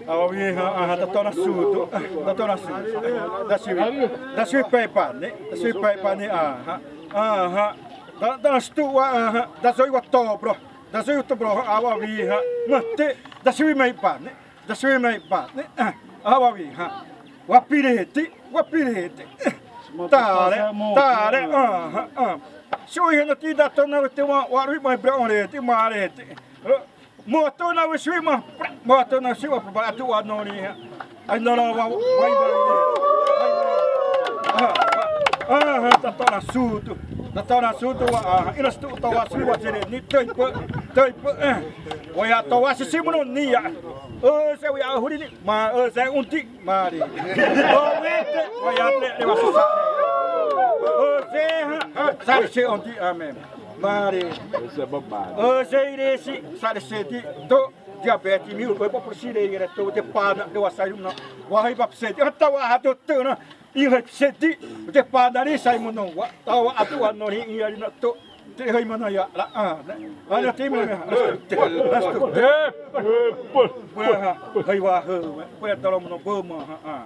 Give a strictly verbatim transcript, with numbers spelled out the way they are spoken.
Awi hã, ãhã, da tô na sutu, da tô na sutu, da siwi, da siwi paipa ni, da siwi paipa ni, ãhã, ãhã, da, da na sutu wa, ãhã, da zoi wa tobro, da zoi wa tobro, awi hã, ma te, da siwi mai pa ni, da siwi mai pa ni, awi hã, wa pirete, wa pirete, tare, tare, ãhã, ãhã, siwi hã na ti da tô na te wa, wa ri mai bra ore, ti ma re, ti. Moto na wisiwi ma, moto na siwa pa atu wa norĩ hã. Ai norĩ wa, wa, wa, ãhã, ãhã, da tô na sutu. Da tô na sutu wa, ãhã, ina sutu tô wa siwi wa zere ni, tô ipã, tô ipã, eh. Wa ya tô wa sisi mono ni ya. Ô, se wa ya huri ni, ma, ô, se unti, mare. Ô, wete, wa ya te, le wa sisa. Ô, se hã, sa se unti, amen. Mare. Ese é bobagem. Ô, se iresi, sa de sedi, tô, diabetes, mil, tô, pô, por sire, ire, tô, de pana, de wa sai, não. Wa, ai, ba, sedi, ata, wa, ha, tô, tô, na. Ire, sedi, de pana, ri, sai, mono, wa, ta, wa, atu, wa, no, ri, ire, na, tô, te, hai, mana, ya, la, a, na. Ana, te, mana, ha, te, ha, tô. Wa, ha, hai, wa, ha, wa, ta, la, mono, bo, ma, ha, a.